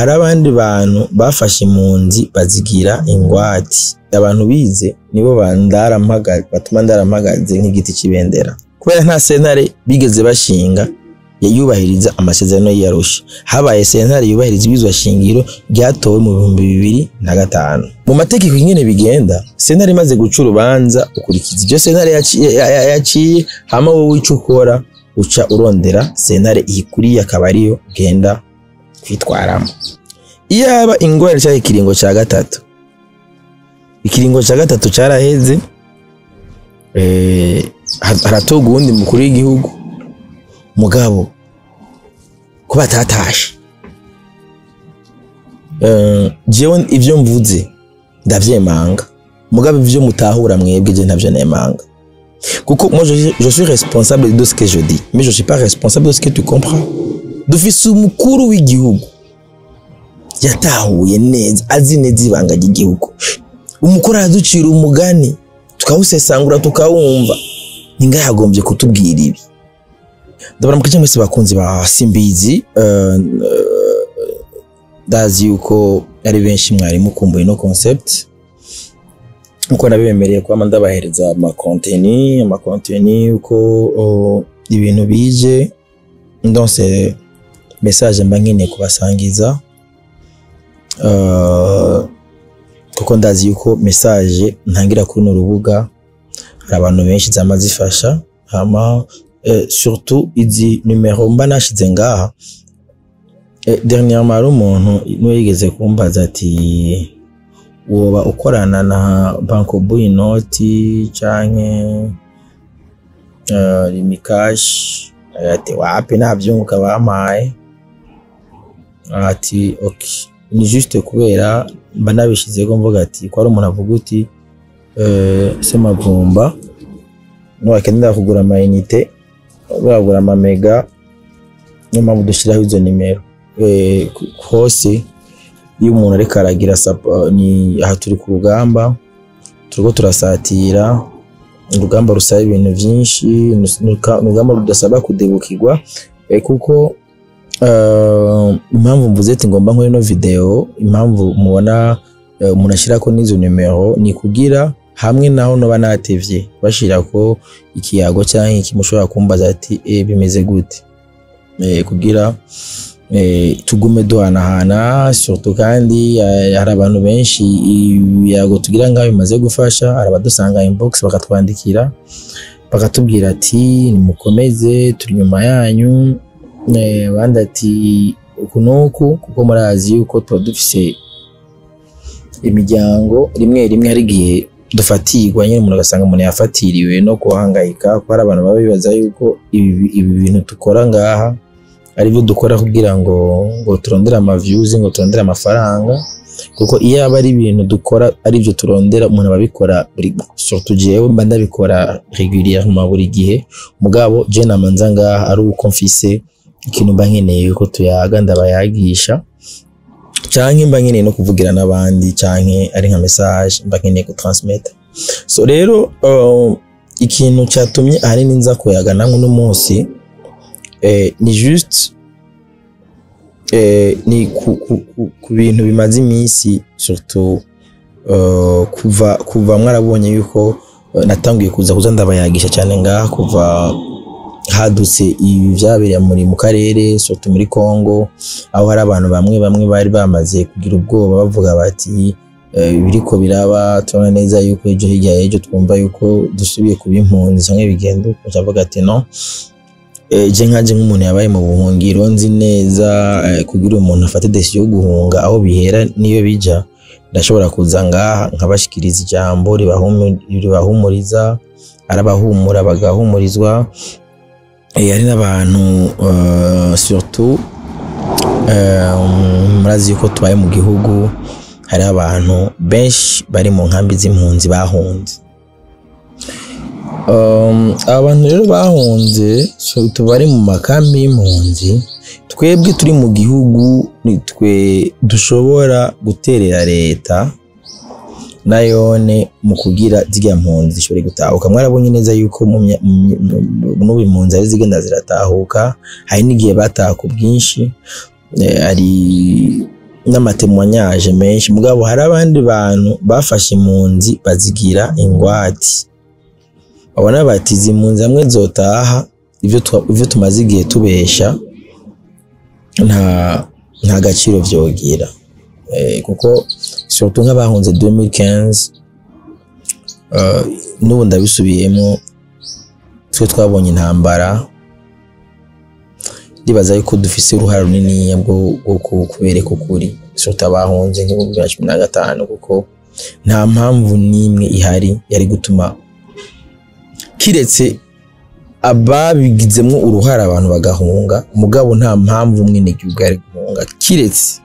Hari abandi bantu bafashe impunzi bazigira ingwati. Abantu bize nibo bandarampagaze, batuma ndarampagaze nk'igiti c'ibendera, kubera nta sentare bigeze bashinga yubahiriza amasezerano y'Arusha. Habaye sentare yubahiriza ibwirizwa shingiro ryatowe mu 2005. Mu mategeko ingene bigenda, sentare imaze guca urubanza, ukurikiza ibyo sentare yaciye, hama wowe ico ukora uca urondera sentare iyikuriye, akaba ariyo ugenda kwitwaramo. Iyaba ingorane cyari ikiringo ca gatatu, ikiringo ca gatatu caraheze, haratorwa uwundi mukuru w'igihugu, mugabo ko batatashe. Jewe ivyo mvuze ndavyemanga, mugabo ivyo mutahura mwebwe je ntavyo nemanga, kuko moi je suis responsable de ce que je dis, mais je suis pas responsable de ce que tu comprends. Dufise umukuru w'igihugu yatahuye neza, azi neza ibanga ry'igihugu. Umukuru araducira umugani tukawusesangura, tukawumva. Ninga yagombye kutubwira ibi. Ndabaramukije mwese bakunzi ba Simbizi. Ndazi yuko ari benshi mwari mukumbuye no concept, nkuko nabibemereye kwama ndabahereza ama contenu uko ibintu bije. Ndonse message mba nkeneye kubasangiza, kuko ndazi yuko message ntangira kuri runo rubuga hari abantu benshi zama zifasha. Hama surtout izi numero mba nashize ngaha. Dernièrement hari umuntu niwe yigeze kumbaza ati: "Woba ukorana na Bancobu Inoti canke Lumicash?" Ati: "Wapi, nta vyunguka bampaye." Ati: "Okay." Ni juste kubera mba nabishizeko mvuga ati ko ari umuntu avuga uti Semavumba nuwakenera kugura ama unité, bagura ama méga. Niyo mpamvu dushiraho izo nimero hose. Iyo umuntu ariko aragira ni aha turi ku rugamba, turiko turasatira urugamba rusaba ibintu vyinshi, ni urugamba rudasaba kudebukirwa, kuko impamvu mvuze ati ngomba nkore ino video, impamvu mubona umuntu ashirako n'izo numero, ni kugira hamwe naho noba natevye bashirako ikiyago canke iki, mushobora kumbaza ati: "Bimeze gute?" Kugira tugume duhanahana. Surtout kandi hari abantu benshi ibiyago tugira ngaho bimaze gufasha. Hari abadusanga inbox bakatwandikira, bakatubwira ati: "Nimukomeze, turi inyuma yanyu." Abandi ati uku nuku, kuko murazi yuko tuba dufise imiryango, rimwe rimwe hari igihe dufatirwa nyine, umuntu agasanga umuntu yafatiriwe no guhangayika, kuko hari abantu baba bibaza yuko ibi bintu dukora ngaha ari byo dukora kugira ngo turondere ama views, ngo turondere amafaranga, kuko iyo aba ari ibintu dukora ari byo turondera, umuntu aba abikora buri, surtout jewe mba ndabikora régulièrement, buri gihe. Mugabo je namanza ngaha ari uko mfise ikintu mba nkeneye ko tuyaga, ndabayagisha, canke mba nkeneye no kuvugira n'abandi, canke ari nka message mba nkeneye gutransmettre. So rero ikintu cyatumye ahanini nza kuyaga namwe uno munsi ni juste ni ku bintu bimaze iminsi, surtout kuva mwarabonye yuko natanguye kuza ndabayagisha cyane ngaha kuva hadutse ibi vyabereye mu karere, surtout muri Congo, aho hari abantu bamwe bamwe bari bamaze kugira ubwoba, bavuga bati: "Biriko biraba, turabona neza yuko ejo hirya y'ejo twumva yuko dusubiye kuba impunzi canke bigenda uko." Ndavuga ati: "No, je nkanje nk'umuntu yabaye mu buhungiro, nzi neza kugira umuntu afate décision yo guhunga aho bihera niyo bija, ndashobora kuza ngaha nkabashikiriza ijambo ribahumuriza, arabahumura bagahumurizwa." Hari n'abantu, surtout murazi yuko tubaye mu gihugu hariho abantu benshi bari mu nkambi z'impunzi bahunze. Abantu rero bahunze, surtout bari mu makambi y'impunzi, twebwe turi mu gihugu nitwe dushobora guterera leta nayone mu kugira zirya mpunzi zishobore gutahuka. Mwarabonye neza yuko n'ubu impunzi ari zigenda ziratahuka, hari n'igihe bataha ku bwinshi. Hari N'ama témoignages menshi. Mugabo hari abandi bantu bafashe impunzi bazigira ingwati, babona bati izi mpunzi hamwe zotaha, ivyo tumaze igihe tubesha nta gaciro vyogira. Kuko surtout nk'abahunze 2015, n'ubu ndabisubiyemo, twe twabonye intambara. Ndibaza yuko dufise uruhara runiniya bwo kubereka ukuri, surtout abahunze nk'ibihumbi 2015, kuko nta mpamvu n'imwe ihari yari gutuma, kiretse ababigizemwo uruhara, abantu bagahunga. Mugabo nta mpamvu umwenegihugu yari guhunga, kiretse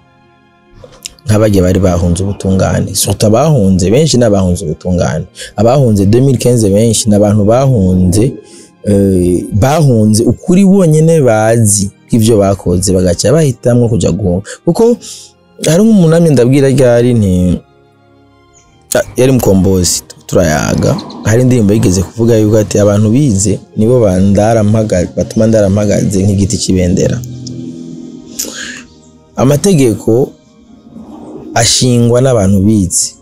nk'abarya bari bahunze ubutungane. Surtout abahunze benshi n'abahunze ubutungane. Abahunze 2015 benshi n'abantu bahunze ukuri bonyene bazi kw'ivyo bakoze, bagaca bahitamwo kuja guhunga. Kuko hari nk'umunami ndabwira ryari nti yari Mukombozi, turayaga, hari indirimbo yigeze kuvuga yuko ati abantu bize nibo batuma ndarampagaze nk'igiti c'ibendera. Amategeko ashingwa n'abantu bize.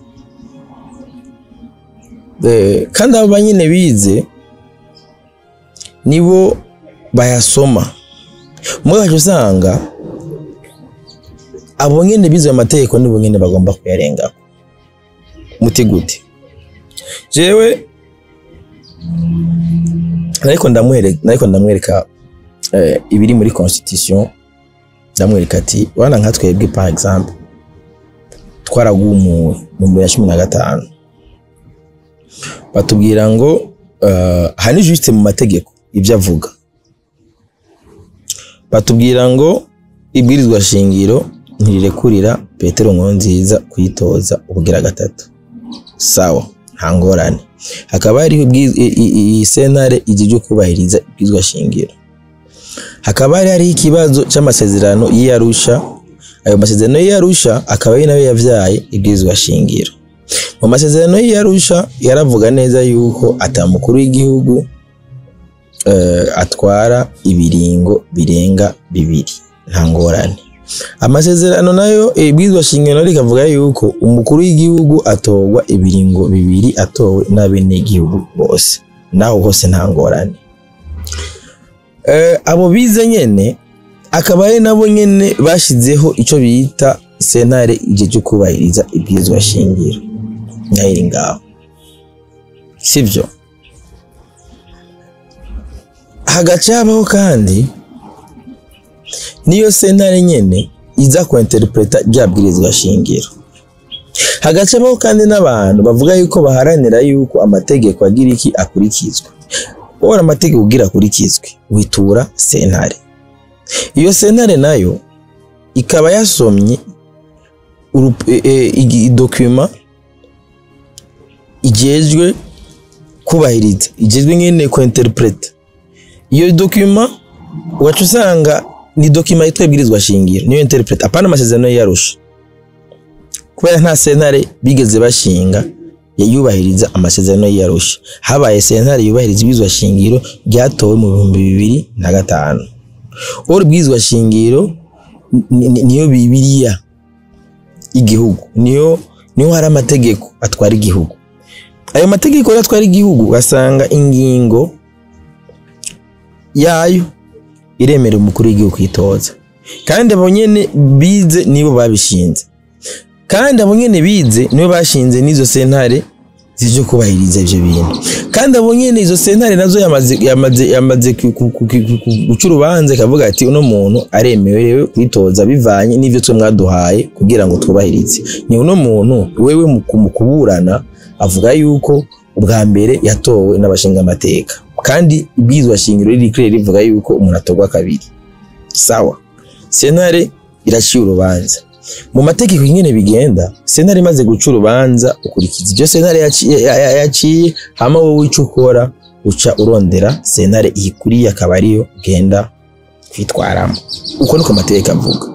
Kandi abo banyene bize nibo bayasoma. Mugabo usanga abo nyene bize ayo mategeko nibo nyene bagomba kuyarengako. Muti gute? Jewe nariko ndamwereka ibiri muri constitution, ndamwereka ati wana nka twebwe, par exemple, twaragumuwe mu 2015, batubwira ngo hani juste mu mategeko ibyo avuga, batubwira ngo ibwirizwa shingiro ntirirekurira Petero Nkurunziza kuyitoza ubugira gatatu. Sawa, nta ngorane. Hakaba hariho iyi sentare ijejwe kubahiriza ibwirizwa shingiro, hakaba hari hariho ikibazo c'amasezerano y'Arusha. Ayo masezerano y'Arusha akaba ari nayo yavyaye ibwirizwa shingiro. Mu masezerano y'Arusha yaravuga neza yuko ata mukuru w'igihugu atwara ibiringo birenga bibiri. Nta ngorane. Amasezerano nayo, ibwirizwa shingiro rikavuga yuko umukuru w'igihugu atorwa ibiringo bibiri, atowe n'abenegihugu bose. Naho hose nta ngorane. Abo bize nyene akaba ari nabo nyene bashizeho ico bita sentare ijejwe kubahiriza ibwirizwa shingiro, nayo iri ngaho, sivyo? Hagaca habaho kandi niyo sentare nyene iza kuinterpreta rya bwirizwa shingiro. Hagaca habaho kandi n'abantu bavuga yuko baharanira yuko amategeko agira iki, akurikizwa. Wora amategeko kugira akurikizwe witura sentare. Iyo sentare nayo ikaba yasomye document ijejwe kubahiriza, ijejwe nyene kuinterpreta iyo document. Ugaca usanga ni document yitwa ibwirizwa shingiro niyo interpreta, apana amasezerano y'Arusha, kubera nta sentare bigeze bashinga yubahiriza amasezerano y'Arusha. Habaye sentare yubahiriza ibwirizwa shingiro ryatowe mu 2005. Uru ibwirizwa shingiro niyo Bibiliya y'igihugu, niyo hari amategeko atwara igihugu. Ayo mategeko rero atwara igihugu, ugasanga ingingo yayo iremera umukuru w'igihugu kwitoza, kandi abo nyene bize nibo babishinze, kandi abo nyene bize nibo bashinze n'izo sentare zije kubahiriza ivyo bintu, kandi abo nyene izo sentare nazo yamaze guca urubanza, ikavuga ati uno muntu aremerewe kwitoza bivanye n'ivyo twe mwaduhaye kugira ngo twubahirize. Ni uno muntu wewe mu kuburana avuga yuko ubwa mbere yatowe n'abashingamateka, kandi ibwirizwa shingiro riri clair rivuga yuko umuntu atorwa kabiri. Sawa, sentare iraciye urubanza. Mu mategeko ingene bigenda, sentare imaze guca urubanza, ukurikiza ibyo sentare yaciye, hama wowe ico ukora uca urondera sentare iyikuriye, akaba ariyo ugenda kwitwaramo. Uko niko amategeko avuga.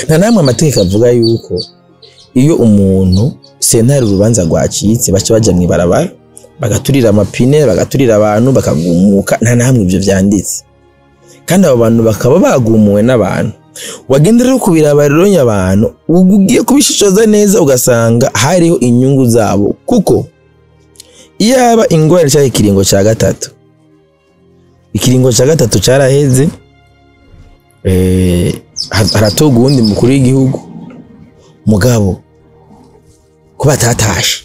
Nta namwe amategeko avuga yuko iyo umuntu sentare urubanza rwacitse baca baja mw'ibarabara bagaturira amapine, bagaturira abantu, bakagumuka. Nta namwe ivyo vyanditse. Kandi abo bantu bakaba bagumuwe n'abantu. Wagenda rero kubiraba rero nyabantu, ugiye kubishishoza neza ugasanga hariho inyungu zabo, kuko iyaba ingwara cyari ikiringo cya gatatu, ikiringo cya gatatu cyaraheze, haratorwa uwundi mukuru w'igihugu, mugabo ko batatashe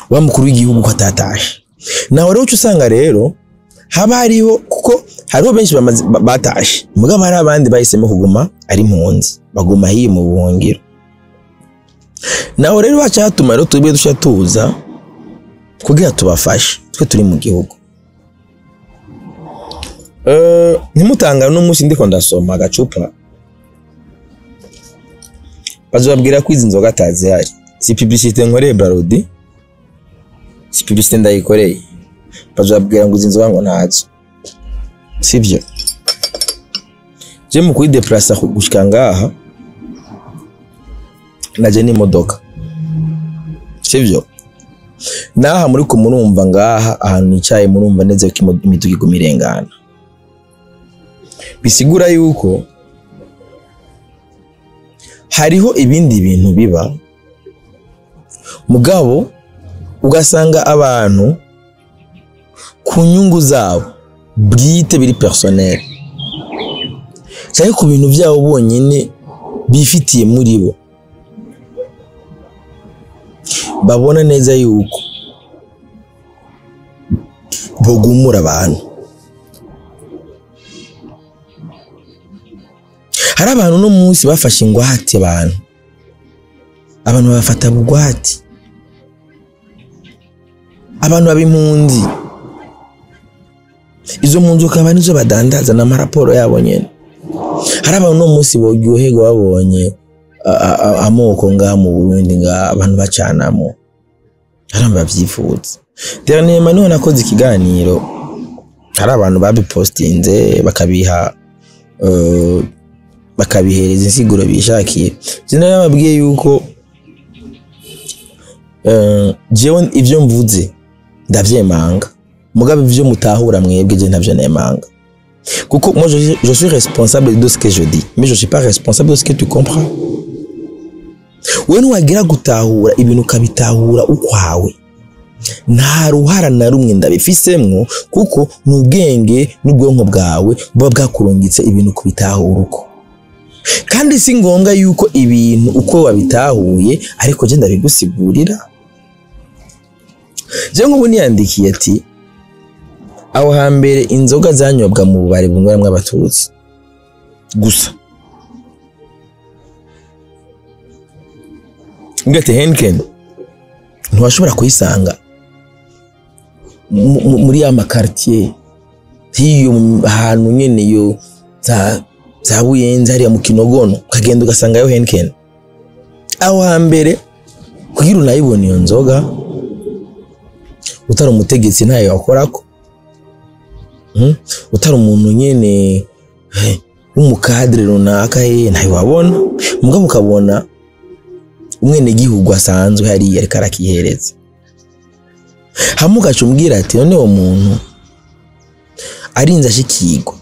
wa mukuru w'igihugu ko atatashe, nawe rero uca usanga rero haba hariho, kuko hariho benshi batashe, mugabo hari abandi bahisemo kuguma ari impunzi, baguma hiyo mu buhungiro. Nawe rero baca hatuma rero twebwe duca tuza kugira tubafashe twe turi mu gihugu. Ntimutangare n'umunsi ndiko ndasoma agacupa, bazobabwira ko izi nzoga atazihari. Si publicité nkoreye Brarudi, si publicité ndayikoreye, bazobabwira ngo izi nzoga ngo ntazo, sivyo? Je mu kwideplacer gushika ngaha naje n'imodoka, sivyo? Naha muri ko murumva ngaha ahantu nicaye, murumva neza ko imiduga iguma irengana, bisigura yuko hariho ibindi bintu biba, mugabo ugasanga abantu ku nyungu zabo bwite biri personnel, cyangwa ku bintu byabo bonyine bifitiye muri bo, babona neza yuko bogumura abantu. Hari abantu no munsi bafashe ingwate, abantu babafata bugwate, abantu babimpunzi, izo mpunzi ukaba nizo badandaza n'amaraporo yabo nyene. Hari abantu no munsi boryoherwa babonye amoko ngaha mu Burundi, nga abantu bacanamo, hari abantu bavyifuza. Dernièrement niho nakoze ikiganiro, hari abantu babipostinze bakabiha bakabihereza insiguro bishakiye. Je narababwiye yuko jewe ivyo mvuze ndavyemanga, mugabo ivyo mutahura mwebwe je ntavyo nemanga, kuko moi je suis responsable de ce que je dis, mais je suis pas responsable de ce que tu comprends. Wewe ntiwagira gutahura ibintu ukabitahura ukwawe, nta ruhara na rumwe ndabifisemwo, kuko n'ubwenge n'ubwonko bwawe buba bwakurungitse ibintu kubitahura uko. Kandi si ngombwa yuko ibintu uko wabitahuye ariko je ndabigusigurira. Je nk'ubu niyandikiye ati aho hambere inzoga zanyobwa mu bubare bunyweramwo abatutsi gusa, ngate Heineken ntiwashobora kuyisanga muri ya makartier hiyo ahantu nyene yo za Buyenzi hariya mu Kinogono, ukagenda ugasangayo Heineken. Aho hambere kugira unayibona iyo nzoga utari umutegetsi ntayo wakorako, utari umuntu nyene w'umukadre runaka ntayo wabona, mugabo ukabona umwene gihugu asanzwe hariya ariko arakihereza. Hamwe ugaca umbwira ati none uwo muntu arinze ashikirwa,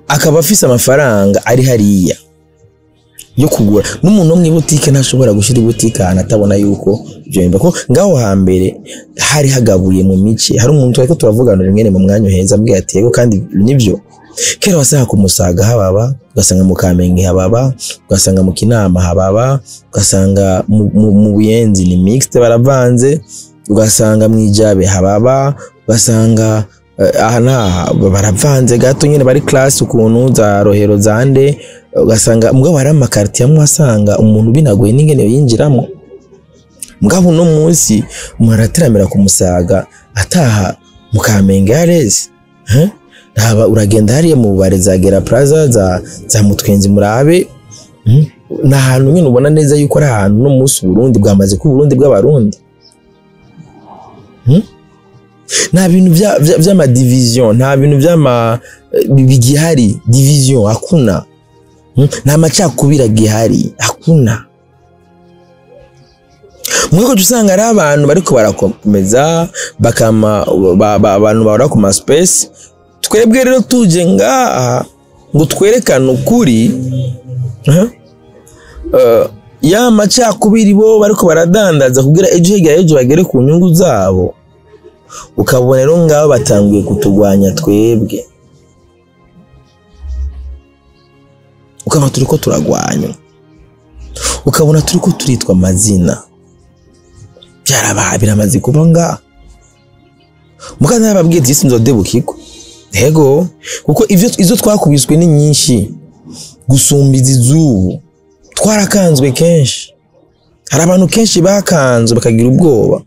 akaba afise amafaranga ari hariya yo kugura, n'umuntu wo mw'ibutike ntashobora gushira ibutike ahantu atabona yuko ivyo bintu. Ko ngaho hambere hari hagabuye mu mice, hari umuntu twariko turavugana rimwe mu mwanya uheza ambwira ati yego kandi nivyo, kera wasanga ku Musaga hababa, ugasanga mu Kamenge hababa, ugasanga mu Kinama hababa, ugasanga mu Buyenzi ni mixte baravanze, ugasanga mu Ijabe hababa, ugasanga aha naha baravanze gato nyene bari class ukuntu za Rohero zande, ugasanga mugabo hari amakartier amwe asanga umuntu binagoye n'ingene yinjiramo. Mugabo no munsi umuntu arateramira ku Musaga ataha mu Kamenge yareze, ntaba uragenda hariya mu bubare za Gera Plaza za Mutwenzi murabe, ni ahantu nyene ubona neza yuko ari ahantu no munsi Burundi bwamaze ku Burundi bw'abarundi. Nta bintu vy'ama division, nta bintu vy'ama bigihari division hakuna, nta macakubira gihari hakuna. Mweko usanga ari abantu bariko barakomeza bakama abantu bahora ku ma space. Twebwe rero tuje ngaha ngo twerekane ukuri, ya macakubiri bo bariko baradandaza kugira ejo hirya ejo bagere ku nyungu zabo. Ukabona rero ngaho batanguye kutugwanya twebwe, ukabona turiko turagwanywa, ukabona turiko turitwa amazina. Byarabaye, biramaze kuba ngaha. Mukana yababwiye ati sinzodebukirwa. Ego, kuko ivyo izo twakubiswe ni nyinshi gusumba izi z'ubu. Twarakanzwe kenshi, hari abantu kenshi bakanzwe bakagira ubwoba,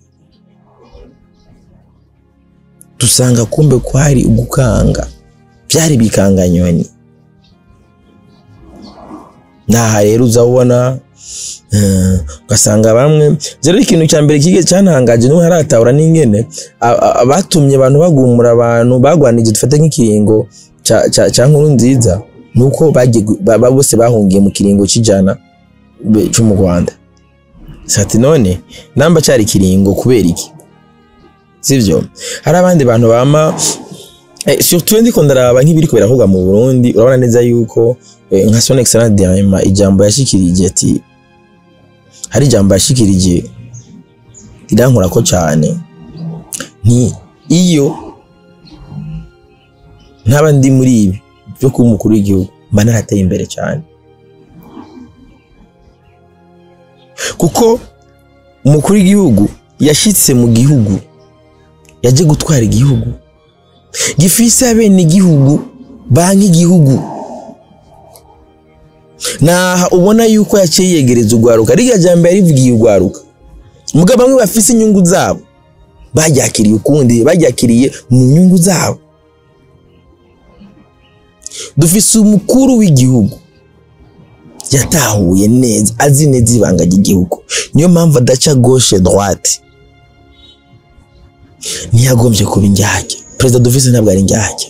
dusanga kumbe kwari ugukanga, byari bikanganyoni. Naha rero uzabona ugasanga bamwe rero ikintu cya mbere kige cyantangaje n'ubu haratahura n'ingene abatumye abantu bagumura abantu bagwanije, dufate nk'ikiringo ca nkuru nziza, nuko bagiye bose bahungiye mu kiringo c'ijana cyo mu Rwanda. Sati none namba cyari kiringo kubera iki? Sivyo? Hari abandi bantu bama surtout ndiko ndaraba nk'ibiriko biravuga mu Burundi, urabona neza yuko nka Son Excellence Diamant ijambo yashikirije ati hari ijambo yashikirije rirankora ko cyane, nti iyo ntaba ndi muri ibi byo kuba umukuru w'igihugu mba narateye imbere cyane, kuko umukuru w'igihugu yashitse mu gihugu, yaje gutwara igihugu gifise abene igihugu banki igihugu. Naha ubona yuko yaciye yegereza ugwaruka, riga jambo yarivugiye ugwaruka, mugabo bamwe bafise inyungu zabo baryakiriye ukundi, baryakiriye mu nyungu zabo. Dufise umukuru w'igihugu yatahuye neza, azi neza ibanga ry'igihugu, niyo mpamvu adaca gauche droite, ntiyagombye kuba indyarya. Perezida dufise ntabwo ari indyarya.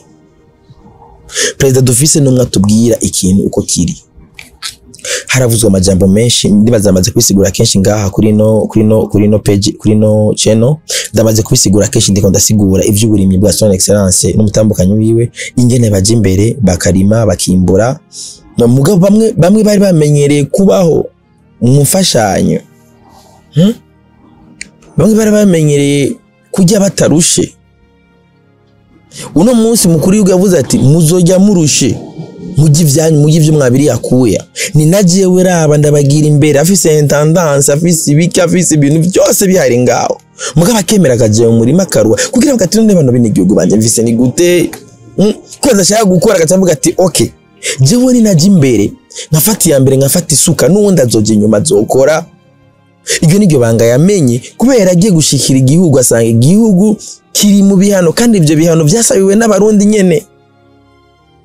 Perezida dufise n'umwe atubwira ikintu uko kiri. Haravuzwe amajambo menshi, ndibaza amaze kwisigura kenshi ngaha kuri no page, kuri no channel, ndamaze kwisigura kenshi, ndiko ndasigura ivy'uburimyi bwa Son Excellence n'umutambukanyi wiwe, ingene baje imbere bakarima bakimbura. Mugabo bamwe bari bamenyereye kubaho mu mfashanyo, bamwe bari bamenyereye kujya batarushe. Uno munsi mukuru w'igihugu yavuze ati muzojya murushe, mujye ibyanyu, mujye ibyo mwabiri yakuya. Ni najewe raba ndabagira imbere, afise intendance, afise ibiki, afise ibintu byose bihari ngaho. Mugabo akemera akaje mu murima akaruha kugira ngo atirinde abantu b'igihugu banje mvise ni gute? Ko adashaka gukora agacavuga ati okay, jewe ni naje imbere, nkafata iya mbere, nkafata isuka, n'uwundi azoje inyuma azokora. Iryo niryo banga yamenye kubera agiye gushikira igihugu asanga igihugu kiri mu bihano, kandi ivyo bihano byasabiwe n'abarundi nyene.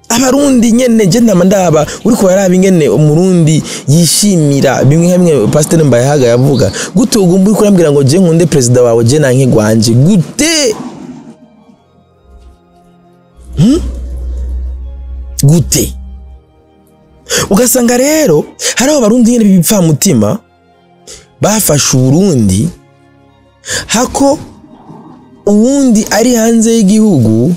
Abarundi nyene je ndama ndaba uriko baraba ingene umurundi yishimira bimwe hamwe Pastor Mbayahaga yavuga gute ugomba uriko urambwira ngo je nkunde president wawe je nanke gwanje gute? Gute? Ugasanga rero hari abarundi nyene bipfa mutima bafashe Uburundi hako uwundi ari hanze y'igihugu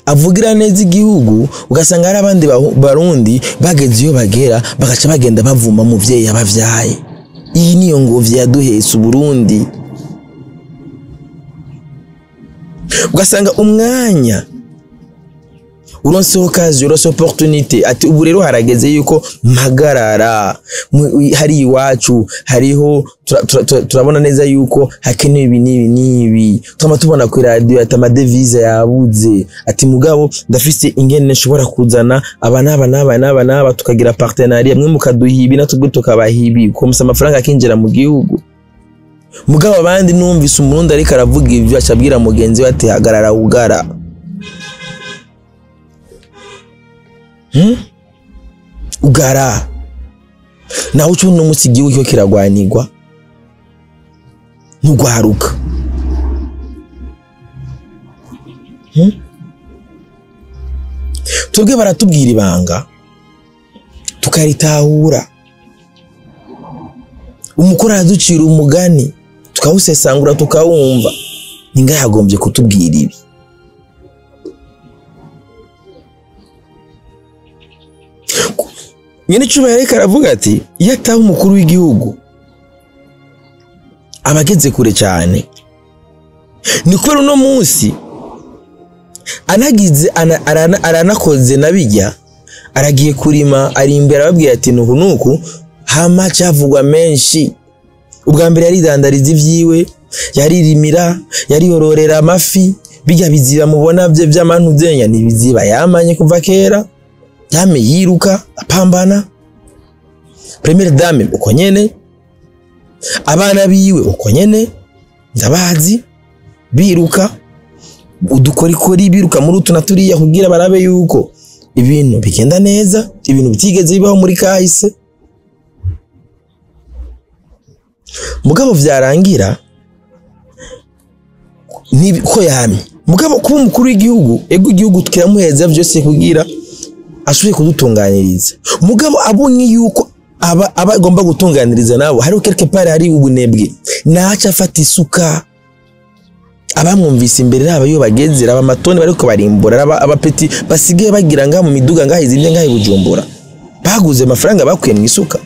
avugira neza igihugu, ugasanga hari abandi barundi bageze iyo bagera bagaca bagenda bavuma muvyeyi yabavyaye. Iyi niyo ngobyi yaduhetse Uburundi. Ugasanga umwanya uronse occasion, uronse opportunité, ati ubu rero harageze yuko mpagarara hari iwacu, hariho turabona neza yuko hakenewe ibi n'ibi n'ibi, twama tubona ku radio ati amadevise yabuze, ati mugabo ndafise ingene nshobora kuzana aba n'aba n'aba n'aba n'aba, tukagira partenariat, mwe mukaduha ibi natwe tukabaha ibi, komsa amafaranga akinjira mu gihugu. Mugabo abandi numvise umurundi ariko aravuga ivyo acabwira mugenzi we ati hagarara ugara. Ugara naho ucu no musi igihugu cyo kiragwanirwa ntugwaruka. Twebwe baratubwira ibanga tukaritahura, Umukuru araducira umugani tukawusesangura tukawumva. Ninga yagombye kutubwira ibi. Nyene cubahiro ariko aravuga ati iyo ataba umukuru w'igihugu abageze kure cyane. Ni kubera uno munsi anagize aranakoze nabijya, aragiye kurima ari imbere ababwira ati nuku nuku, hama cavugwa menshi. Ubwa mbere yaridandariza ivyiwe, yaririmira, yariyororera amafi, bijya biziba mubona bye by'amantu byenya ni biziba yamanye kuva kera, yame yiruka apambana. Première dame uko nyene, abana biwe uko nyene, ndabazi biruka udukorikori, biruka muri utu na turiya kugira barabe yuko ibintu bigenda neza, ibintu bitigeze bibaho muri kahise. Mugabo vyarangira ni ko yamye. Mugabo kuba umukuru w'igihugu, ego igihugu kiramuheza byose kugira ashoboye kudutunganiriza. Mugabo abonye yuko aba agomba gutunganiriza nabo, hariho quelque part hari ubunebwe, naca afata isuka. Abamwumvise imbere raba yo bageze, raba amatoni bariko barimbura, raba abapeti basigaye bagira nga mu miduga ngaha izimye ngaha Bujumbura, baguze amafaranga bakuye mu isuka.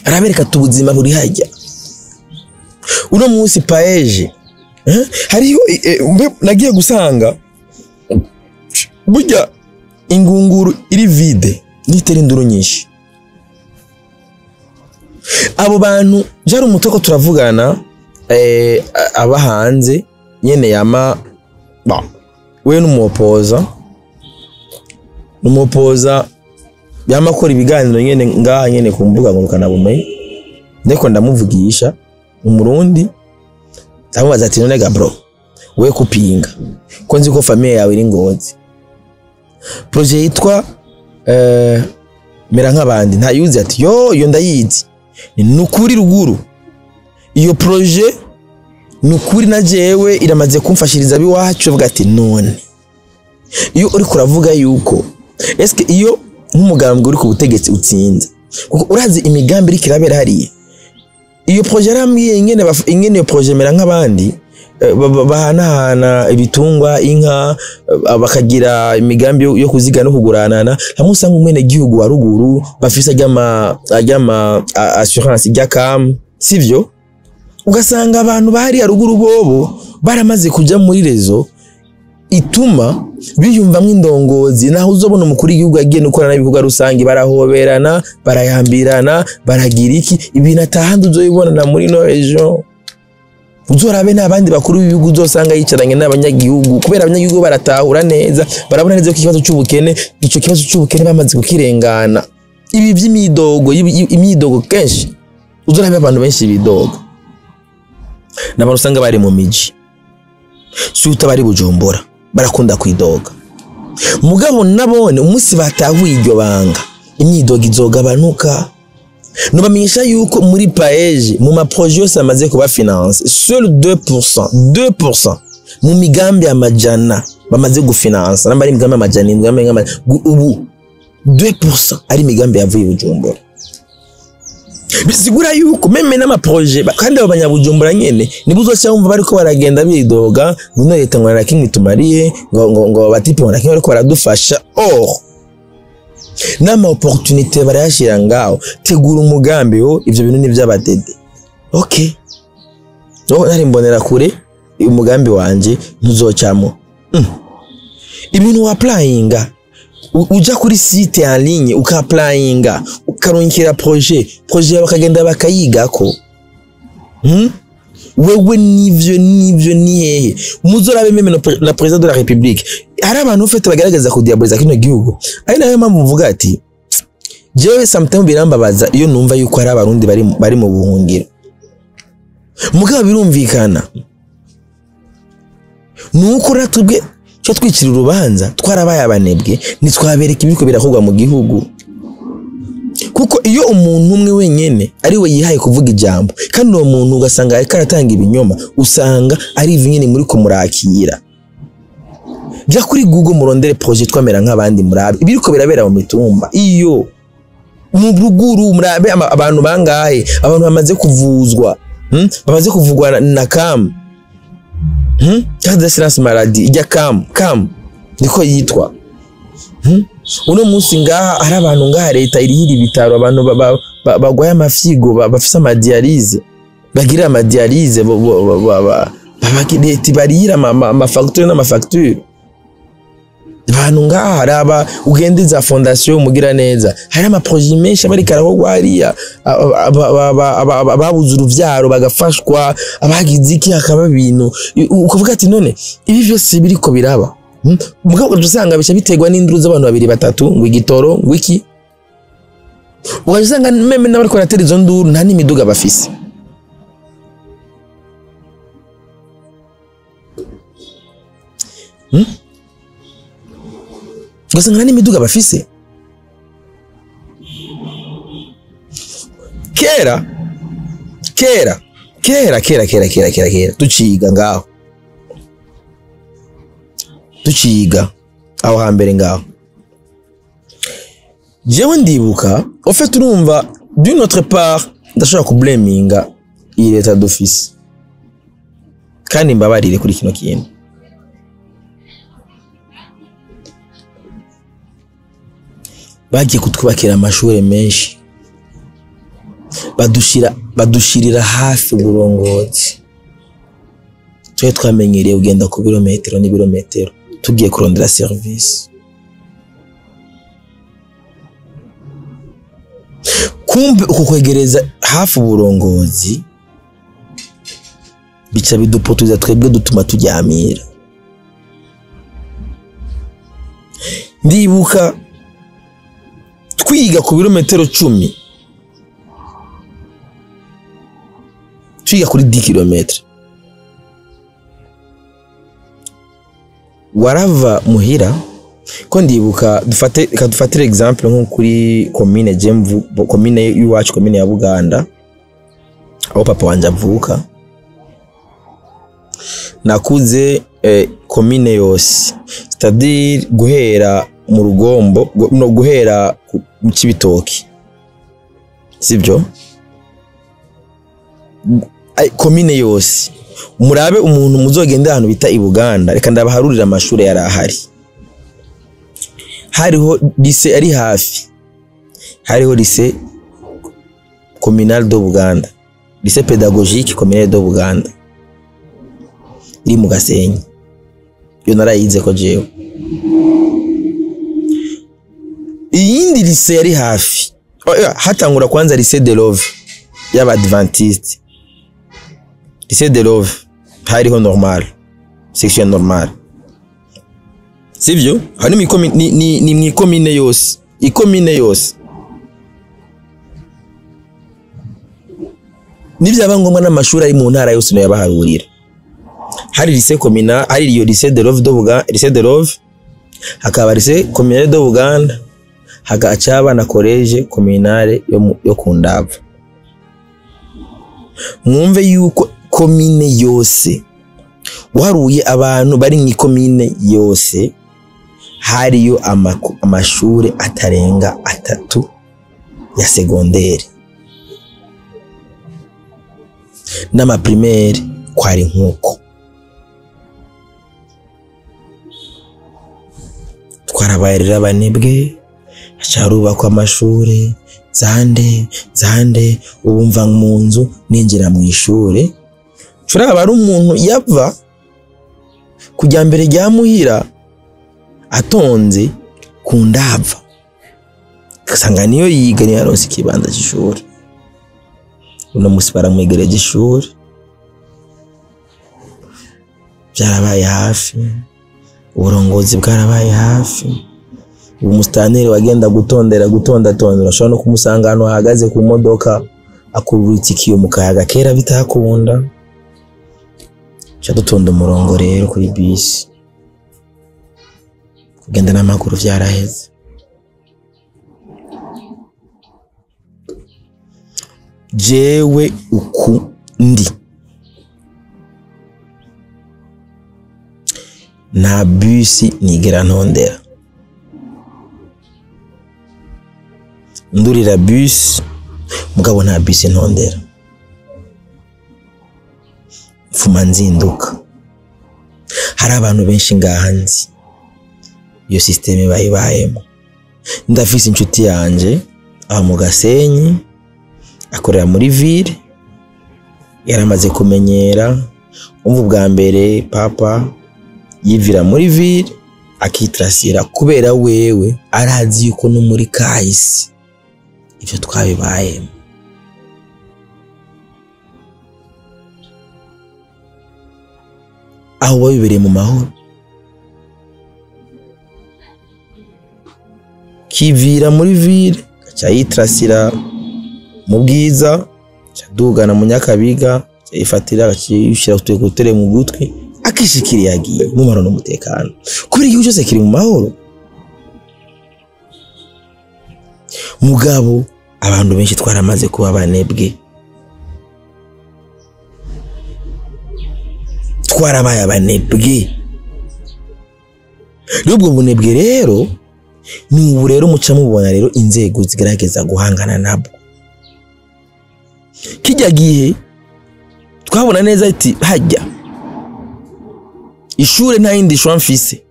Arabereka tubuzima buri hajya. Uno munsi paeje hariho nagiye gusanga burya ingunguru iri vide nitera induru nyinshi. Abo bantu jari umutoko turavugana aba hanze nyene yama ba we numupoza yama akora ibiganiro nyene ngaha nyene ku mbuga ngurukana bumenyi, ndiko ndamuvugisha umurundi, ndamubaza ati none ga bro we kupinga ko nzi ko famille yawe iri Ngozi, projet yitwa mera nk'abandi ntayuzi, ati yo yo ndayizi, ni nukuri ruguru iyo projet nukuri na jewe iramaze kumfashiriza biwacu. Avuga ati none iyo uri kuravuga yuko eske iyo nk'umugambwe uri ku butegetsi utsinze, kuko urazi imigambi iri kirabera hariya, iyo projet yarambwiye ingene ingene iyo projet mera nk'abandi bahanahana ibitungwa inka, bakagira imigambi yo kuziga no kuguranana, hamwe usanga umwene gihugu wa ruguru bafise ajyama assurance ijya kam, sivyo? Ugasanga abantu bahari ruguru bobo baramaze kuja muri réseau ituma biyumvamwo indongozi. Naho uzobona umukuru w'igihugu agiye gukora n'ibikorwa rusange, barahoberana, barayambirana, baragira iki, ibintu atahandi uzoyibonana muri no région. Uzorabe n'abandi bakuru b'ibihugu uzosanga yicaranye n'abanyagihugu, kubera abanyagihugu baratahura neza, barabona neza ko ikibazo cy'ubukene, ico kibazo cy'ubukene bamaze kukirengana. Ibi by'imidogo, imyidogo kenshi uzorabe abantu benshi bidoga n'abantu usanga bari mu miji, suta bari Bujumbura, barakunda kwidoga. Mugabo nabone umunsi batahuye iryo banga, imyidogo izogabanuka. Nubamenyesha yuko muri PAEEJ, mu ma projets yose amaze kuba financé, seul 2%, 2% mu migambi amajana bamaze gufinansa, namba ari imigambi 700, ubu 2% ari imigambi yavuye i Bujumbura. Bisigura yuko même n'ama projets, kandi abo banyabujumbura nyene nibo uzoca wumva bariko baragenda bidoga ngo ino leta ngo nta kimwe itumariye, ngo batipe ngo nta kimwe bariko baradufasha. Or n'ama opportunité barayashira ngaho, tegura umugambi wo ivyo bintu ni vy'abadede. Okay, no nari mbonera kure umugambi wanje ntuzocamo. Ibintu wa applyinga, uja kuri site en ligne uka applyinga, ukarungikira projet bakagenda bakayigako. Wewe nivyo ni hehe muzorabe même na président de la République, hari abantu ufite bagaragaza kudiaboliza kino gihugu. Ari nayo mpamvu mvuga ati jewe sometimes birambabaza iyo numva yuko hari abarundi bari mu buhungiro. Mugabo birumvikana nuko natubwe cyo twicira urubanza, twarabaye abanebwe, ntitwabereka ibiko birakorwa mu gihugu. Kuko iyo umuntu umwe wenyene ari we yihaye kuvuga ijambo, kandi uwo muntu ugasanga ariko aratanga ibinyoma, usanga ari ivi nyene muri kumurakira. Jya kuri Google murondere projet twamera nk'abandi, murabe ibiriko birabera mu mitumba. Iyo Mu ruguru murabe abantu bangahe, abantu bamaze kuvuzwa, Bamaze kuvugwa na CAM, Carte d'assurance maladie ijya CAM, CAM niko yitwa. Uno munsi ngaha hari abantu ngaha leta irihira ibitaro, abantu bagwaye amafyigo, bafise ama dialyse, bagira ama dialyse, leta ibarihira ama facture n'ama facture. Abantu ngaha haraba ugende za fondation mugira neza, hari ama projet menshi abari karaho hariya, ababuze uruvyaro bagafashwa, abagize iki, hakaba ibintu ukavuga ati none ibi vyose biriko biraba. Mugabo usanga bica biterwa n'induru z'abantu babiri batatu, ngo igitoro ngo iki, ugasanga même n'abariko baratera izo nduru nta n'imiduga bafise. Ugasanga nta n'imiduga bafise. Kera kera kera kera kera kera kera kera tuciga ngaho, tuciga aho hambere ngaho, jewe ndibuka au fait, urumva, d'une autre part ndashobora kublaminga iyi leta d'office, kandi mbabarire kuri kino kintu. Bagiye kutwubakira amashuri menshi, badushirira hafi uburongozi. Twe twamenyereye kugenda ku birometero n'ibirometero tugiye kurondera service. Kumbe uku kwegereza hafi uburongozi bica bidupotuza twebwe, dutuma turyamira. Ndibuka twiga ku birometero 10, twiga kuri 10 kilometre, warava muhira. Ko ndibuka dufate, reka dufatire exemple nko kuri commune Jemvu, commune y'iwacu, commune ya Buganda aho papa wanje avuka. Nakuze commune yose, c'est-à-dire guhera mu Rugombo, no guhera mu Cibitoki, sibyo? Commune yose murabe umuntu muzogenda ahantu bita i Buganda, reka ndabaharurira amashuri yari ahari. Hariho lycée ari hafi, hariho lycée communal de Buganda, lycée pédagogique communal de Buganda iri mu Gasenyi, yo narayize ko jewe. Iyindi lycée yari hafi, hatangura kwanza lycée de Love y'abadventiste, lycée de Love hariho normal, section normale, sivyo? Hani ni mwikomine yose, ikomine yose nivyaba ngombwa n'amashuri ari mu ntara yose yabaharurira. Hari lycée communal, hari iyo lycée de Love de Buganda, lycée de Love, hakaba lycée communal de Buganda, hagaca na collège communal yo ku Ndava. Mwumve yuko komine yose waruye abantu bari mu ikomine yose hariyo amashure atarenga 3 ya secondaire n'ama primaire kwari nkuko. Twarabaye rero abanebwe, hacarubakwa amashure zande zande, ubumva mu nzu ninjira mu ishure. Curaba ari umuntu yava kujya mbere rya muhira atonze ku Ndava, ugasanga niyo yiga niyo yaronse ikibanza c'ishure. Uno musi baramwegereje ishure, byarabaye hafi, uburongozi bwarabaye hafi. Umustaneri wagenda gutondera gutondatondera, ushobora no kumusanga ahantu ahagaze ku modoka akurura ikiyo mu kayaga kera bitakunda. Cha dutonda umurongo rero kuri bisi, kugenda n'amaguru vyaraheze. Jewe uku ndi nta bisi nigera ntondera, Ndurira bus, mugabo nta bus ntondera, mfuma nzinduka. Hari abantu benshi ngaha nzi iyo système bayibayemo. Ndafise inshuti yanje aba mu Gasenyi, akorera muri ville, yaramaze kumenyera. Umva, ubwa mbere papa yivira muri ville akitrasira, kubera wewe arazi yuko no muri kahise ivyo twabibayemo. Aho wabibereye mu mahoro, kivira muri ville aca yitrasira mu Bwiza, aca adugana mu Nyakabiga, aca yifatira, aca utuye mu gutwi, akishikira yagiye mu mahoro n'umutekano, kubera igihugu cyose kiri mu mahoro. Mugabo abantu benshi twaramaze kuba abanebwe, twarabaye abanebwe. N'ubwo bunebwe rero ni ubu rero muca mubona rero inzego zigerageza guhangana nabwo. Kijya gihe twabona neza ati hajya ishure nta yindi choix mfise.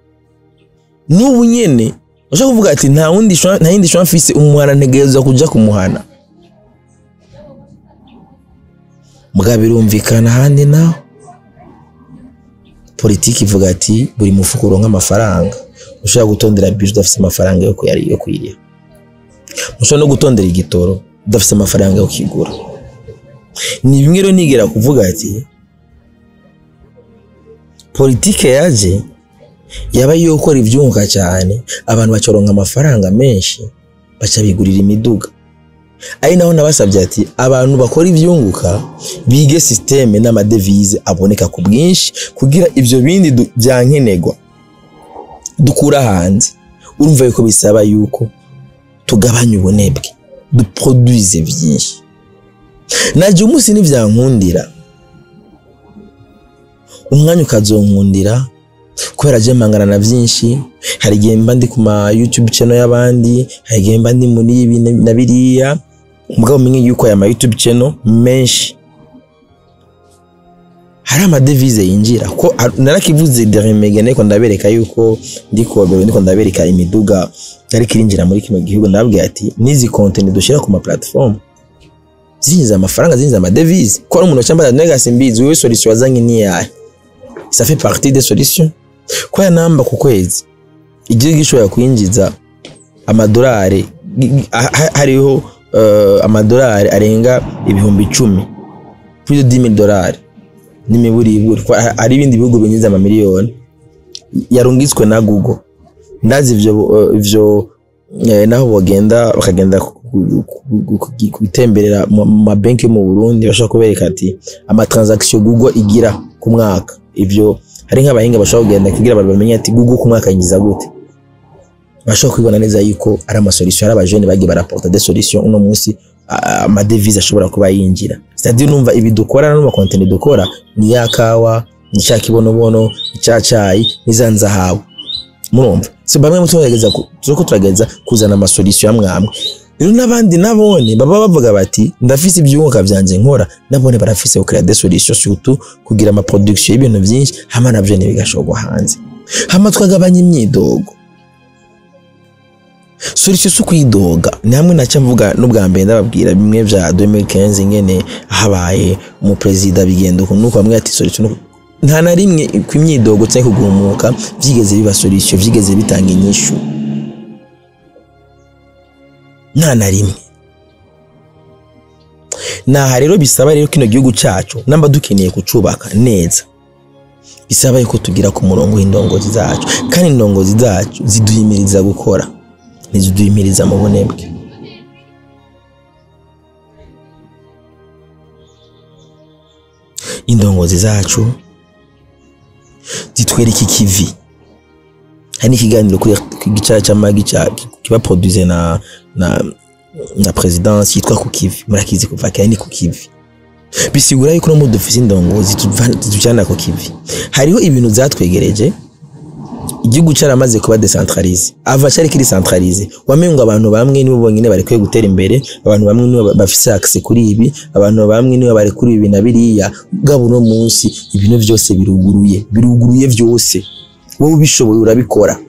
N'ubu nyene ushaka kuvuga ati nta wundi choix, nta yindi choix mfise, umuhana ntegerezwa kuja kumuhana. Mugabo birumvikana ahandi naho politiki ivuga ati buri mufuko uronka amafaranga. Ushobora gutondera bije udafise amafaranga yo kuyari yo kuyiriha, ushobora no gutondera igitoro udafise amafaranga yo kigura. Ni bimwe rero nigera kuvuga ati politike yaje yaba yokora ivyunguka cyane, abantu bacoronka amafaranga menshi baca bigurira imiduga. Ari naho nabasabye ati abantu bakora ivyunguka bige systeme n'amadevise aboneka ku bwinshi, kugira ivyo bindi byankenegwa dukura hanze. Urumva yuko bisaba yuko tugabanya ubunebwe, duproduise vyinshi. Naje umunsi nivyankundira, umwanya ukazonkundira, kubera je mangana na vyinshi. Hari igihe mba ndi ku ma YouTube channel y'abandi, hari igihe mba ndi muri ibi na biriya. Mugabo menye yuko aya ma YouTube channel menshi hari amadevise yinjira. Ko narakivuze dernier megane ko ndabereka yuko ndiko ndabereka imiduga yari kirinjira muri kino gihugu, ndababwira ati nizi content dushira ku ma platform zinjiza amafaranga, zinjiza amadevise. Ko ari umuntu cyamba nega simbizi wewe solution wazanye ni yahe? Ça fait partie des solutions. Kwa namba ku kwezi igihugu gishobora kwinjiza amadolari, hariho amadolari arenga 10,000, plus de $10,000 n'imiburiburi. Hari ibindi bihugu binjiza amamiliyoni yarungitswe na Google. Ndazi ivyo naho bogenda bakagenda gutemberera mu mabanki yo mu Burundi, bashobora kubereka ati ama transaction Google igira ku mwaka. Ivyo hari nk'abahinga bashobora kugenda kugira abantu bamenye ati Google ku mwaka yinjiza gute. Bashobora kwibona neza yuko ari ama solution, ari abajene bagiye baraporta des solutions. Uno munsi ama devise ashobora kuba yinjira. C'est-à-dire numva ibi dukora no ma content dukora ni ya kawa, ni cya kibonobono, ni cya cayi, ni za nzahabu. Murumva so bamwe mutugerageza turiko turageza kuzana ama solution amwe. Rero n'abandi nabone baba bavuga bati ndafise ibyunguka vyanje nkora, nabone barafise ko créer des solutions, surtout kugira ama production y'ibintu byinshi, hama navyo ntibigashogwa hanze, hama twagabanya imyidogo. Solution si kwidoga. Ni hamwe naca mvuga n'ubwa mbere ndababwira bimwe vya 2015 ingene habaye mu president bigenda uko, nuko bamwe ati solution nta na rimwe ku imyidogo cyangwa kugumuka vyigeze biba solution, vyigeze bitanga inyishu, nta na rimwe. Naha rero bisaba rero kino gihugu cacu namba dukeneye kucubaka neza, bisaba yuko tugira ku murongo w'indongozi zacu, kandi indongozi zacu ziduhimiriza gukora, ntiziduhimiriza mu bunebwe. Indongozi zacu zitwereka ikivi. Hari n'ikiganiro kuri gicara cy'amagi kiba produise na presidence yitwa ku kivi, murakizi kuva kera ni ku kivi. Bisigura yuko no mu dufise indongozi zitujana ku kivi. Hariho ibintu zatwegereje Igihugu caramaze kuba décentralisé. Ava cari kiri centralisé, wamengo abantu bamwe nibo bonyine barekuye gutera imbere, abantu bamwe nibo bafise accès kuri ibi, abantu bamwe nibo bari kuri ibi na biriya. Bwabo no munsi ibintu vyose biruguruye, biruguruye vyose. Wowe ubishoboye urabikora,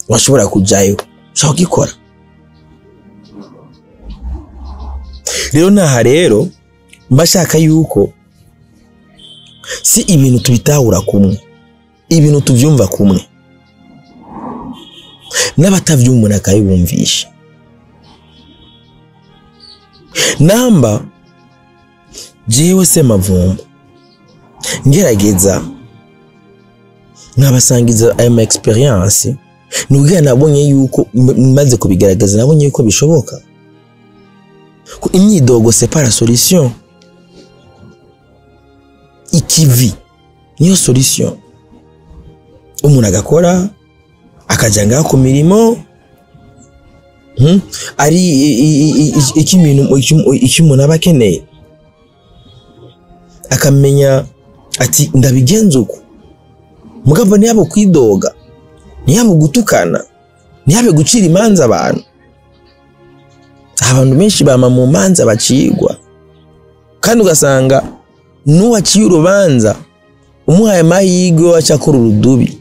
washobora kujayo, ushaka kugikora. Rero naha rero mbashaka yuko si ibintu tubitahura kumwe, ibintu tuvyumva kumwe, n'abatavyumva umuntu akabibumvisha. Namba jewe Semavumba ngerageza nkabasangiza ayo ma expérience, nubwo nabonye yuko maze kubigaragaza, nabonye yuko bishoboka ko imyidogo c'est pas la solution, ikivi niyo solution. Umuntu agakora akaja ngaho ku mirimo, ari iki umuntu aba akeneye, akamenya ati ndabigenza uku. Mugabo ntiyabo kwidoga, ntiyabo gutukana, ntiyabe gucira imanza abantu. Abantu benshi bama mu manza bacigwa, kandi ugasanga n'uwaciye urubanza umuhaye amahirwe aca akora urudubi,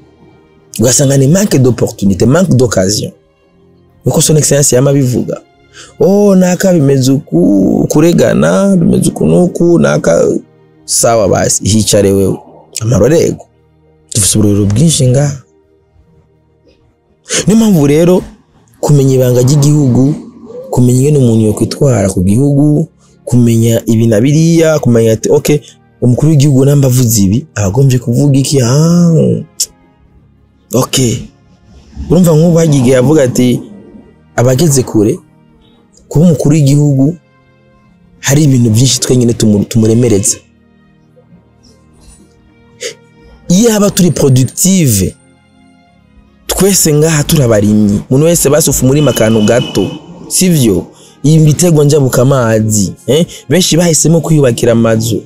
ugasanga ni manque d'opportunité, manque d'occasion. Uko Son Excellence yama bivuga, oh naka bimeze uku, kuregana bimeze uku nuku, naka sawa basi hicare wewe amarorego. Dufise uburorero bwinshi ngaha. Niyo mpamvu rero kumenya ibanga ry'igihugu, kumenya ingene umuntu yokwitwara ku gihugu, kumenya ibi na biriya, kumenya ati okay umukuru w'igihugu namba avuze ibi abagombye kuvuga iki, okay. Urumva nk'ubu hagiye avuga ati abageze kure kuba umukuru w'igihugu hari ibintu byinshi twenyine tumuremereza. Iyo haba turi productive twese ngaha turabarimyi, umuntu wese basufu muri makano gato, sivyo? Ibitego njabuka amazi, benshi bahisemo kwiyubakira amazu,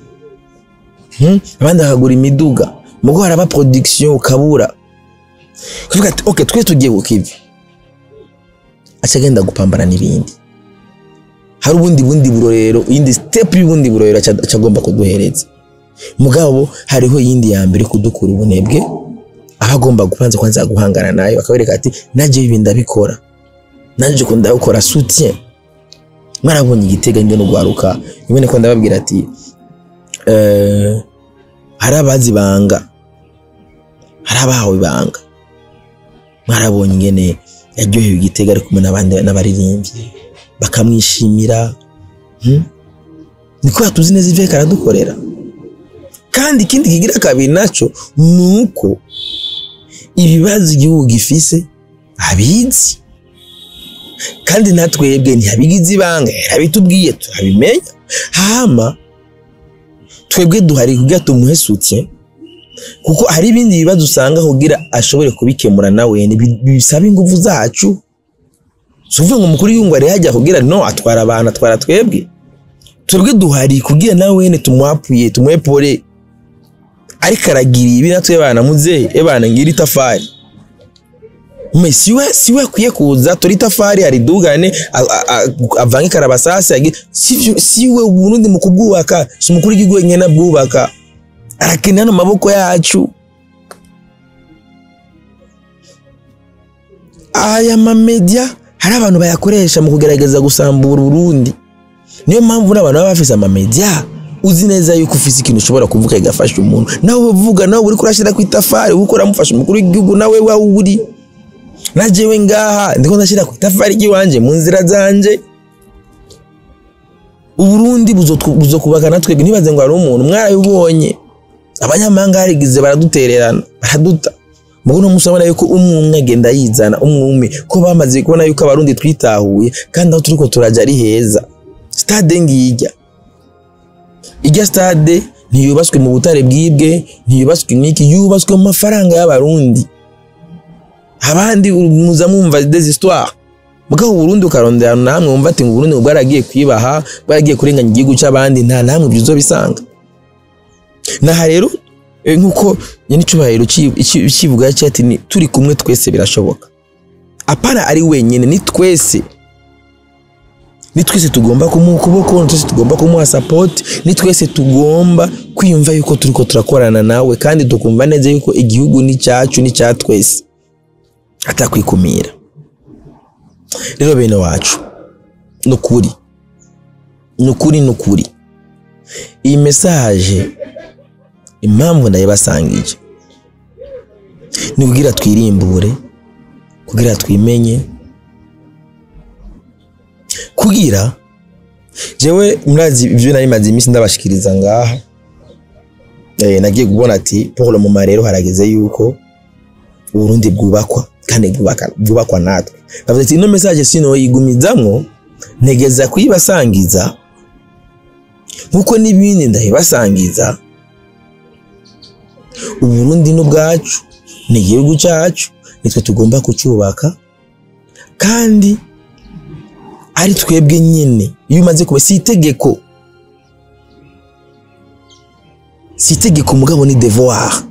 abandi bakagura imiduga, mugo haraba production ukabura. Kuvuga ati okay twese tugiye kukivi, aca agenda gupambana n'ibindi. Hari ubundi bundi burorero, iyindi step y'ubundi burorero aca agomba kuduhereza. Mugabo hariho yindi ya mbere kudukura ubunebwe, abagomba gupanza kwanza guhangana nayo, akabereka ati naje ibi ndabikora, naje ko ndabikora soutien. Mwarabonye igitega ingene ugwaruka, ibone ko ndababwira ati hari abazi banga, hari abahawe ibanga. Mwarabonye ingene yaryohewe igitega ari kumwe n'abandi n'abaririmbyi bakamwishimira, niko yatuzi neza ivyo karadukorera. Kandi ikindi kigira kabiri naco nuko ibibazo igihugu gifise abizi, kandi natwebwe ntiyabigize ibanga, yarabitubwiye turabimenya. Hama twebwe duhari kugira tumuhe soutien, kuko hari ibindi bibazo usanga kugira ashobore kubikemura nawe bisaba ingufu zacu. Suvuga ngo umukuru w'igihugu ari hajya kugira no atwara abantu, atwara twebwe. Twebwe duhari kugira nawe tumuapuye, tumuepore, ariko aragira ibi natwe bana muzehe ebana ngira itafari. Siwe akwiye kuza tori itafari aridugane avange karabasasi, siwe Burundi mu kubwubaka, si umukuru w'igihugu wenyine abwubaka, arakenera no maboko yacu. Aya ma media hari abantu bayakoresha mu kugerageza gusambura Burundi. Niyo mpamvu n'abantu baba bafise ama media, uzi neza yuko ufise ikintu ushobora kuvuga igafasha umuntu, nawe uvuga nawe uri kurashira ku itafari, uko uramufasha umukuru w'igihugu nawe wawe uri. Najewe ngaha ndiko ndashira ku itafari ry'iwanje mu nzira zanje. Uburundi buzokubaka natwe, ntibaze ngo ari umuntu mwarabibonye. Abanyamahanga harigize baradutererana, baraduta. Mugo no musabana yuko umwe agenda yizana umwe, ko bamaze kubona yuko abarundi twitahuye kandi aho turiko turaja ari heza. Stade ngijya, ijya stade ntiyubatswe mu butare bwibwe, ntiyubatswe n'iki, yubatswe mu mafaranga y'abarundi. Abandi muza mwumva des histoires, mugabo Burundi ukarondera namwe wumva ati Burundi bwaragiye kwibaha, bwaragiye kurenganya igihugu c'abandi, nta namwe ibyo uzobisanga. Naha rero Nkuko nyenicubahiro kivuga ati ni turi kumwe twese birashoboka. Apana ari wenyine, ni twese. Ni twese tugomba kumuha ukuboko, ni twese tugomba kumuha support, ni twese tugomba kwiyumva yuko turiko turakorana nawe, kandi tukumva neza yuko igihugu ni cyacu, ni cya twese, atakwikumira. Rero bene wacu, nukuri nukuri nukuri, iyi message impamvu ndayibasangije ni kugira twirimbure, kugira twimenye, kugira jewe murazi ibyo nari maze iminsi ndabashikiriza ngaha. Nagiye kubona ati pour le moment rero harageze yuko Uburundi bwubakwa, kandi bwubakwa natwe. Bavuze ati ino message sino yigumizamwo, ntegeza kuyibasangiza nkuko n'ibindi ndayibasangiza. Uburundi n'ubwacu, ni igihugu cyacu, nitwe tugomba kucubaka, kandi ari twebwe nyine. Iyo umaze kuba, si itegeko, si itegeko mugabo ni devoir,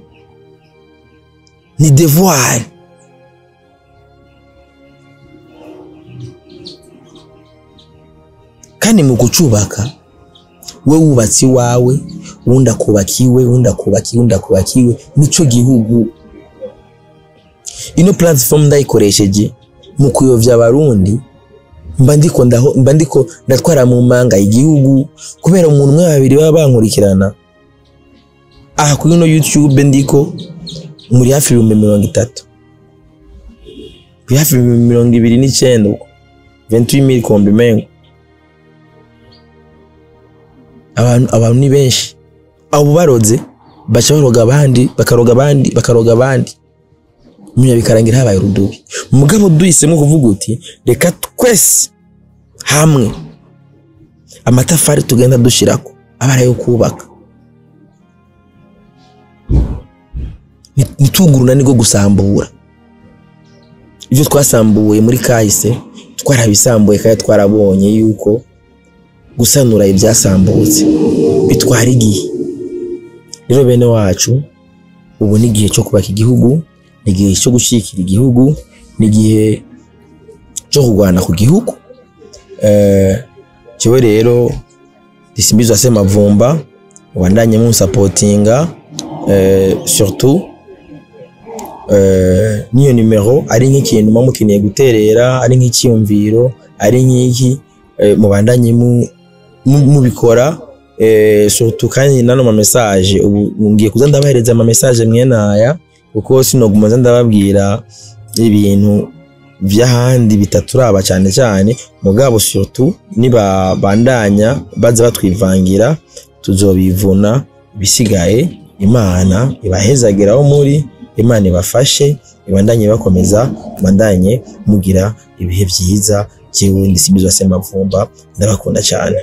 ni devoir. Kandi mu kucubaka, we wubatse iwawe, uwundi akubaka iwe, uwundi akubaka iwe, uwundi akubaka iwe, nico gihugu. Ino platform ndayikoresheje mu kuyovya Abarundi, mba ndiko ndatwara mu manga igihugu, kubera umuntu umwe babiri baba bankurikirana. Aha kuri ino YouTube ndiko muri hafi 30,000, muri hafi 29 uko 28,000 kombi mengo. Abantu ni benshi. Abo baroze baca baroga abandi, bakaroga abandi, bakaroga abandi, munya bikarangira habaye urudubi. Mugabo duhisemo kuvuga uti reka twese hamwe amatafari tugenda dushirako abara yo kubaka, nituguruna niko gusambura. Ibyo twasambuye muri kahise twarabisambuye, kandi twarabonye yuko gusanura ibyasambutse bitwara igihe. Rero bene wacu, ubu ni igihe cyo kubaka igihugu, ni igihe cyo gushyigikira igihugu, ni igihe cyo kurwana ku gihugu. Jewe rero Disimbizwa Semavumba, ubandanye munsapotinga, surtout niyo numero ari nk'ikintu mukeneye guterera, ari nk'icyumviro, ari nk'iki, mubandanye mubikora. Surtout kandi nano ma message ubu ngiye kuza ndabahereza ama message mwenaya, kuko sinoguma nza ndababwira ibintu vy'ahandi bitaturaba cyane cyane. Mugabo surtout niba bandanya baza batwivangira, tuzobivuna. Bisigaye Imana ibahezagiraho muri, Imana ibafashe, ibandanye bakomeza, bandanye mugira ibihe byiza. Jewe Ndisimbizwa Semavumba, ndabakunda cyane.